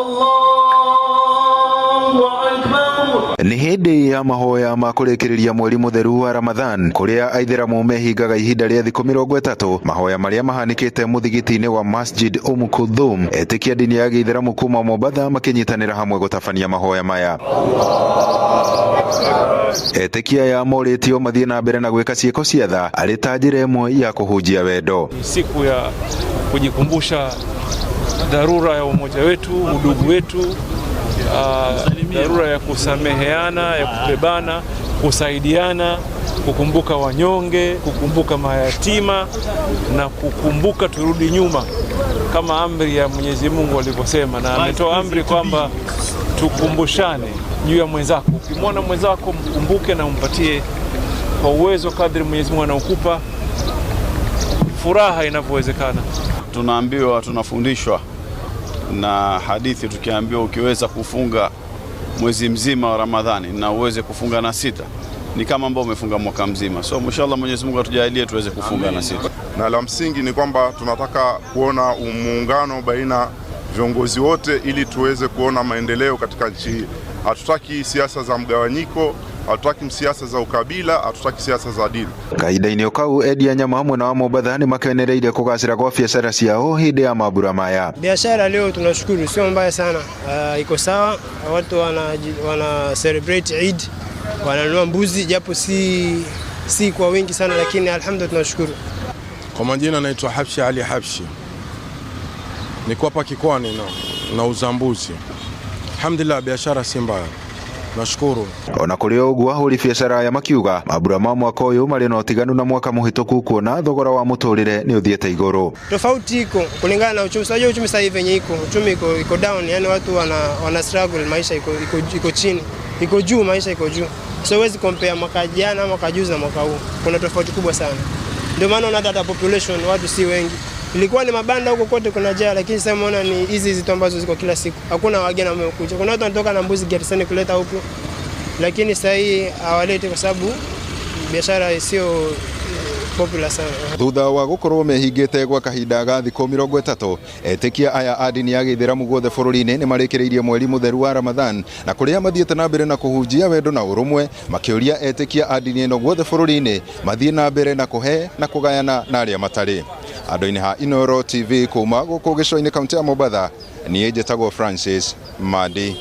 Allahu Akbar. Nĩ hĩndĩ ya mahoya ma kũrĩkĩrĩria mweri mũtheru wa Ramadhan, kũrĩa aithĩramu mehingaga ihinda rĩa thikũ 30, mahoya marĩa mahanĩkĩte mũthigiti-inĩ wa Masjid Kulthum, etĩkia ndini ya gĩithĩramu kuma Mombatha makĩnyitanĩra hamwe gũtabania mahoya maya. Etĩkia aya morĩtio mathiĩ na mbere na gwĩka ciĩko cia tha arĩ ta njĩra ĩmwe ya kũhunjia wendo. Siku ya kujikumbusha dharura ya umoja wetu, udugu wetu, dharura ya kusameheana, ya kubebana, kusaidiana, kukumbuka wanyonge, kukumbuka mayatima na kukumbuka turudi nyuma kama amri ya Mwenyezi Mungu alivyosema, na ametoa amri kwamba tukumbushane juu ya mwenzako. Ukimwona mwenzako mkumbuke na umpatie kwa uwezo kadri Mwenyezi Mungu anaokupa furaha inavyowezekana. Tunaambiwa, tunafundishwa na hadithi tukiambiwa, ukiweza kufunga mwezi mzima wa Ramadhani na uweze kufunga na 6 ni kama ambao umefunga mwaka mzima. So inshallah Mwenyezi Mungu atujalie tuweze kufunga na 6. Na la msingi ni kwamba tunataka kuona muungano baina viongozi wote ili tuweze kuona maendeleo katika nchi hii. Hatutaki siasa za mgawanyiko, hatutaki siasa za ukabila, hatutaki siasa za dini. Kahinda-inĩ o kau, endia nyama mwena wa Mombatha nĩ makenereire kũgacĩra kwa biacara ciao hĩndĩ ya mambura maya. Biashara leo tunashukuru, sio mbaya sana. Iko sawa, watu wana celebrate Eid, wananunua mbuzi japo si kwa wingi sana, lakini alhamdulillah tunashukuru. Kwa majina naitwa Habshi Ali Habshi, niko hapa Kikwani nauza mbuzi. Alhamdulillah, biashara si mbaya, nashukuru. Ona kũrĩ o ũguo, ahũri biacara aya makiuga mambura ma mwaka ũyũ marĩ na ũtiganu na mwaka mũhĩtũku, kuona thogora wa mũtũrĩre nĩ ũthiĩte igũrũ. Tofauti iko kulingana na uchumi. Unajua uchumi sasa hivi venye iko, uchumi iko down, yani watu wana struggle, maisha iko chini, iko juu, maisha iko juu. So huwezi compare mwaka jana, mwaka juzi na mwaka huu. Kuna tofauti kubwa sana. Ndio maana unaona hata population watu si wengi. Ilikuwa ni mabanda huko kote kuna jaa, lakini sasa umeona ni hizi hizi tu ambazo ziko kila siku. Hakuna wageni ambao wamekuja. Kuna watu wanatoka na mbuzi Garissa kuleta huku, lakini sasa hii hawaleti kwa sababu biashara sio popular sana. Thutha wa gũkorwo mehingĩte gwa kahinda ga thikũ 30, etĩkia aya a ndini ya gĩithĩramu guothe bũrũri-inĩ nĩ marĩkĩrĩirie mweri mũtheru wa Ramadhan na kũrĩa mathiĩte na mbere na kũhunjia wendo na ũrũmwe, makĩũria etĩkia a ndini ĩno guothe bũrũri-inĩ mathiĩ na mbere na kũhe na kũgayana na arĩa matarĩ. Andũ-inĩ ha Inooro TV kuma gũkũ gĩcũa-inĩ kaunti ya Mombatha, niĩ njĩtagwo Francis Mandi.